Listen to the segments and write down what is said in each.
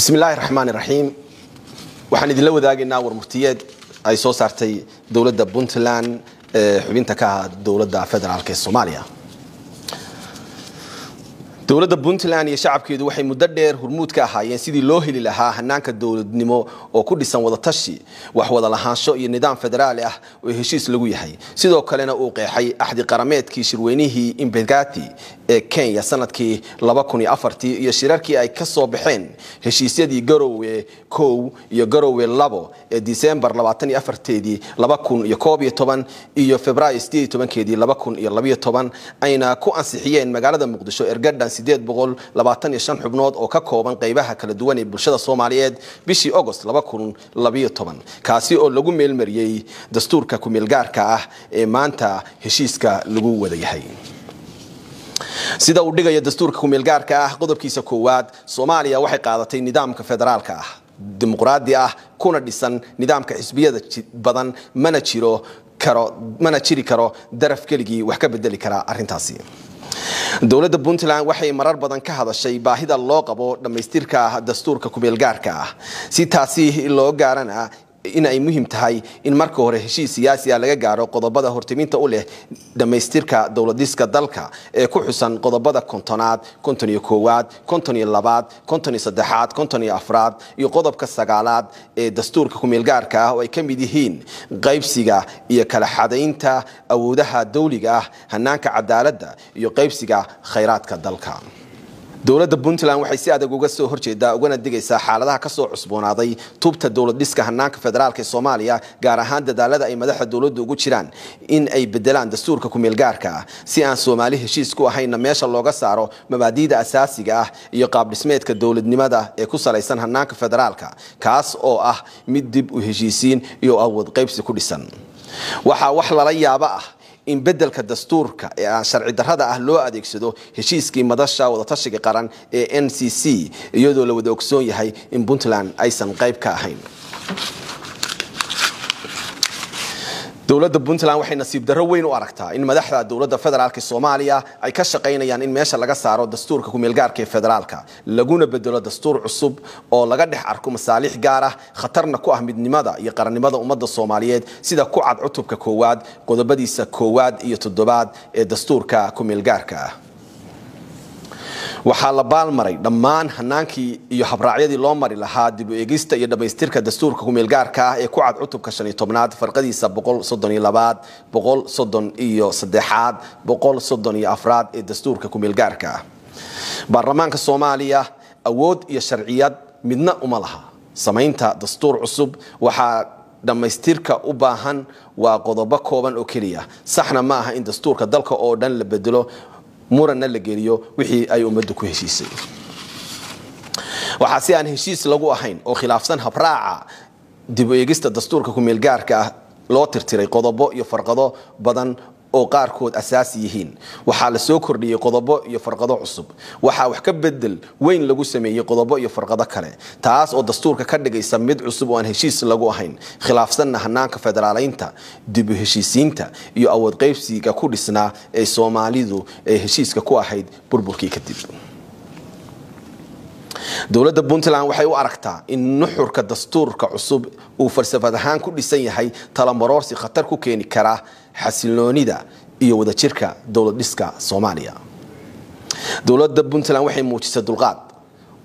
Bismi illaahi raxmaan iraxiim. Waxaan idinla wadaagaynaa warmurtiyeed ay soo saartay dowladda Puntland ee xubinta ka ah dowladda federaalk ee Soomaaliya. Dowladda Puntland iyo shacabkeedu waxay muddo dheer hurmuud ka ahaayeen sidii loo heli lahaa hanaanka dowladnimo oo ku dhisan wadatashi, wax wada lahaansho iyo nidaam federaali ah oo heshiis lagu yahay. Sidoo kalena uu qeexay axdi qarameedkii shirweynihii Imbegati ee Kenya sanadkii 2004 iyo shirarkii ay ka soo baxeen heshiisyadii Garowe 1 iyo Garowe 2 ee Disembar 24-teedii 2011 iyo Febraayo 18-keedii 2012, ayna ku ansixiyeen magaalada Muqdisho ergadhan 825 xubnood oo ka kooban qaybaha kala duwan ee bulshada Soomaaliyeed bishii August 2012, kaasi oo lagu meelmariyey dastuurka kumeelgaarka ah ee maanta heshiiska lagu wada yahay. Sida uu dhigayo dastuurka kumeelgaarka ah qodobkiisa koowaad, Soomaaliya waxay qaadatay nidaamka federaalka ah, dimuqraadi ah, kuna dhisan nidaamka xisbiyada badan, mana jiri karo daraf keligii wax ka bedeli kara arrintaasi. Dowladda Puntland waxay marar badan ka hadashay baahida loo qabo dhammaystirka dastuurka kumeelgaarka ah, si taasi loo gaarana in ay muhiim tahay in marka hore heshiis siyaasi ah laga gaaro qodobada hortiminta u leh dhammaystirka dowladiska dalka ee ku xusan qodobada 50aad, 51aad, 52aad, 53aad, 54aad iyo qodobka 9aad ee dastuurka kumeelgaarka ah, oo ay ka mid yihiin qaybsiga iyo kala xadaynta awoodaha dawliga ah, hanaanka cadaaladda iyo qaybsiga khayraadka dalka. Dowladda Puntland waxay si adag uga soo horjeedaa ugana digaysaa xaaladaha kasoo cusboonaaday tubta dowlad dhiska hanaanka federaalk ee Soomaaliya, gaar ahaan dadaalada ay madaxda dowladdu ugu jiraan in ay bedelaan dastuurka kumeelgaarka ah si aan Soomaali heshiis ku ahaynna meesha looga saaro mabaadiida asaasiga ah iyo qaab dhismeedka dowladnimada ee ku salaysan hanaanka federaalka, kaas oo ah mid dib u heshiisiin iyo awood qaybsi ku dhisan. Waxaa wax lala yaabo ah in bedelka dastuurka ee aan sharci darrada ah loo adeegsado heshiiskii madasha wadatashiga qaran ee NCC, iyadoo la wada ogsoon yahay in Puntland aysan qayb ka ahayn. Dowladda Puntland waxay nasiib darro weyn u aragtaa in madaxda dowladda federaalk Soomaaliya ay ka shaqaynayaan in meesha laga saaro dastuurka kumeelgaarka ee federaalka, laguna bedelo dastuur cusub oo laga dhex arko masaalix gaar ah, khatarna ku ah midnimada iyo qarannimada ummadda Soomaaliyeed, sida ku cad cutubka 1aad qodobadiisa 1aad iyo 7aad ee dastuurka kumeelgaarka ah. Waxaa la baalmaray dhammaan hanaankii iyo habraacyadii loo mari lahaa dib u eegista iyo dhammaystirka dastuurka kumeelgaarka ah ee ku cad cutubka 15aad farqadiisa 132aad, 133aad, 134aad ee dastuurka kumeelgaarka ah. Baarlamaanka Soomaaliya awood iyo sharciyad midna uma laha samaynta dastuur cusub. Waxaa dhammaystirka u baahan waa qodobo kooban oo keliya, saxna ma aha in dastuurka dalka oo dhan la bedelo, muranna la geliyo wixii ay ummaddu ku heshiisay. Waxaa si aan heshiis lagu ahayn oo khilaafsan habraaca dib u eegista dastuurka kumeelgaarka ah loo tirtiray qodobo iyo farqado badan oo qaarkood asaasi yihiin. Waxaa la soo kordhiyey qodobo iyo farqado cusub. Waxaa wax ka bedel weyn lagu sameeyey qodobo iyo farqado kale, taas oo dastuurka ka dhigaysa mid cusub oo aan heshiis lagu ahayn, khilaafsanna hanaanka federaaleynta, dib u heshiisiinta iyo awood qaybsiga ku dhisnaa ee Soomaalidu ee heshiiska ku ahayd burburkii kadib. Dowladda Puntland waxay u aragtaa in nuxurka dastuurka cusub uu falsafad ahaan ku dhisan yahay talamaroorsi khatar ku keeni kara xasiloonida iyo wadajirka dowlad dhiska Soomaaliya. Dowladda Puntland waxay muujisay dulqaad,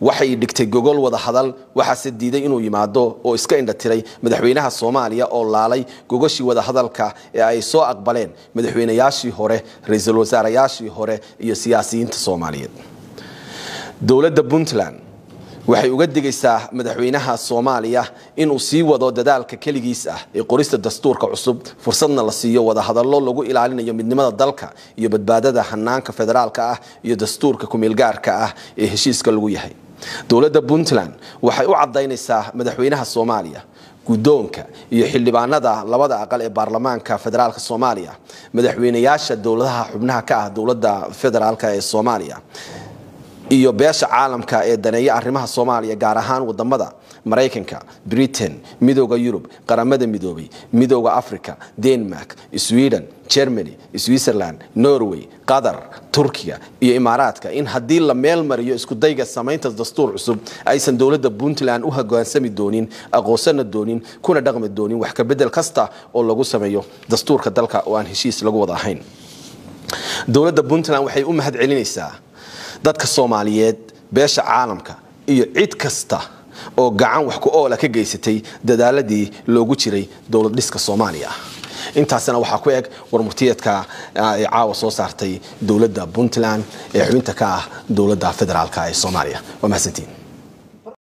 waxay dhigtay gogol wada hadal, waxaase diiday inuu yimaado oo iska indhatiray madaxweynaha Soomaaliya oo laalay gogoshii wada hadalka ee ay soo aqbaleen madaxweynayaashii hore, ra-iisul wasaarayaashii hore iyo siyaasiyiinta Soomaaliyeed. Dowladda Puntland waxay uga digaysaa madaxweynaha Soomaaliya inuu sii wado dadaalka keligiis ah ee qorista dastuurka cusub, fursadna la siiyo wadahadallo lagu ilaalinayo midnimada dalka iyo badbaadada hanaanka federaalka ah iyo dastuurka kumeelgaarka ah ee heshiiska lagu yahay. Dowladda Puntland waxay u cadaynaysaa madaxweynaha Soomaaliya, guddoonka iyo xildhibaanada labada aqal ee baarlamaanka federaalka Soomaaliya, madaxweynayaasha dowladaha xubnaha ka ah dowladda federaalka ee Soomaaliya, iyo beesha caalamka ee daneeya arrimaha Soomaaliya, gaar ahaan wadamada Maraykanka, Britain, Midooda Yurub, Qaramada Midoobay, Midooda Africa, Denmark, Sweden, Germany, Switzerland, Norway, Qatar, Turkiga iyo Imaaraadka, in haddii la meel mariyo iskudayga samaynta dastuur cusub aysan dowladda Puntland u hogaansami doonin, aqoonsana doonin, kuna dhaqmi doonin wax ka bedel kasta oo lagu sameeyo dastuurka dalka oo aan heshiis lagu wada ahayn. Dowladda Puntland waxay u mahad celinaysaa dadka Soomaaliyeed, beesha caalamka iyo cid kasta oo gacan wax ku oola ka geysatay dadaaladii loogu jiray dowlad dhiska Soomaaliya. Intaasina waxaa ku eg warmurtiyeedka ay caawa soo saartay dowladda Puntland ee xubinta ka ah dowladda federaalka ee Soomaaliya. Waa mahadsantiin.